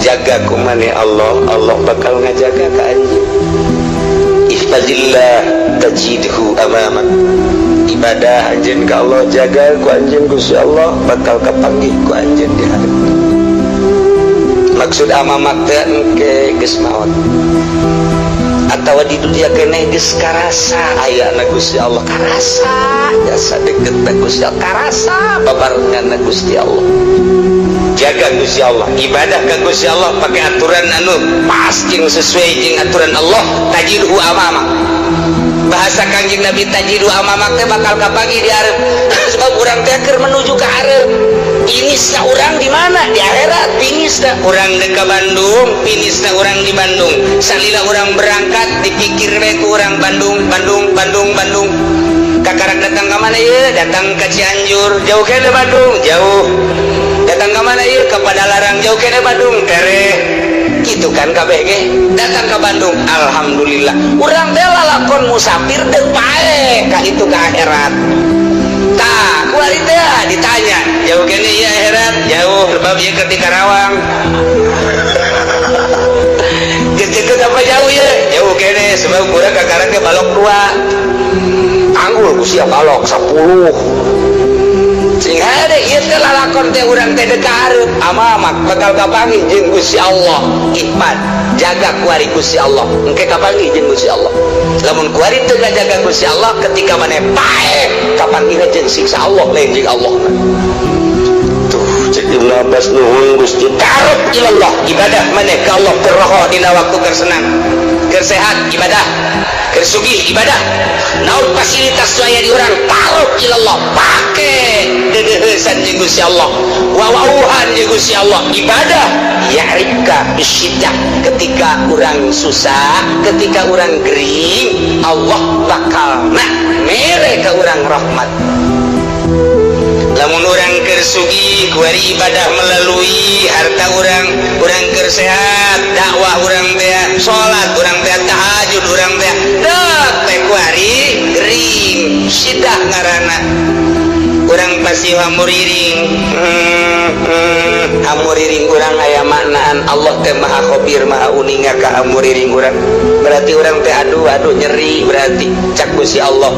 Jaga ku maneh Allah, Allah bakal ngajaga ka anjeun. Ihfazillah tajidhu amamak. Ibadah anjeun ka Allah, jaga ku anjeun Gusti Allah, bakal kapanggih ku anjeun di hareup. Maksud amamak teh engke geus maot atawa di dunia keneh geus karasa ayana Gusti Allah, karasa jasa deket na Gusti Allah, karasa babarengan na Gusti Allah. Jaga Gusti Allah, ibadah ke Gusti Allah pakai aturan anu pas jeung sesuai jeung aturan Allah, tajidhu amamak. Bahasa Kanjeng Nabi, tajidhu amamak teh bakal kapanggih di hareup, sebab urang teh keur menuju ke hareup. Finishna urang di mana? Di akhirat finishna. Urang dek ka Bandung, finishna urang di Bandung. Salila urang berangkat dipikir we ku urang Bandung, Bandung, Bandung, Bandung. Kakarak datang ke mana ya? Datang ke Cianjur, jauh keneh Bandung, jauh. Datang ke mana ya? Ke Padalarang, jauh keneh Bandung, tereh. Gitu kan KBG datang ke Bandung, alhamdulillah. Urang teh lalakon musafir teu paeh ka itu, ke akhirat. Tah, kuari teh ditanya, jauh keneh ya akhirat? Jauh, sebab ieu keur di Karawang. Geus deket apa jauh ya? Jauh keneh, sebab urang kakarak ke balok dua. Tanggul ku sia balok 10. Sing hade ieu teh lalakon teh urang teh dek ka hareup, amamak bakal kapanggih jeung Gusti Allah. Iman jaga kuari Gusti Allah, engke kapanggih jeung Gusti Allah. Lamun kuari teu ngajaga Gusti Allah, ketika maneh paeh kapanggihna jeung siksa Allah, lain jeung Allah. Tuh, cek Ibnu Abbas, nuhun Gusti. Taaruf ilallah, ibadah maneh ka Allah terroho dina waktu keur senang, keur sehat ibadah, keur sugih ibadah, naon fasilitas aya di urang. Taaruf ilallah, pake dedeheusan jeung Gusti Allah, wawauhan jeung Gusti Allah, ibadah. Ya'rifka bisyiddah, ketika urang susah, ketika urang gering, Allah bakal nak mere ke urang rahmat. Lamun urang keur sugih, kuari ibadah melalui harta urang. Urang keur sehat, dakwah urang teh, salat urang teh, tahajud urang teh, dek teh kuari gering, sidah ngaranna. Urang pasti hamuriring, hamuriring urang aya maknaan. Allah teh maha khabir, maha uninga ka hamuriring urang. Berarti urang teh aduh aduh nyeri. Berarti cak Gusti Allah,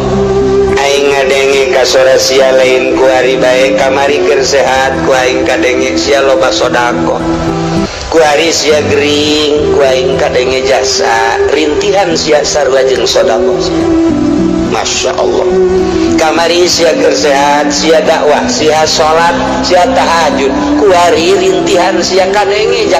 aing ngadenge ka sora sia lain kuari bae. Kamari keur sehat ku aing kadenge sia loba sedekah, kuari sia gering ku aing kadenge jasa rintihan sia sarua jeung sedekah sia. Masya Allah. Kamari sia keur sehat, sia dakwah, sia salat, sia tahajud, kuari rintihan sia kadenge.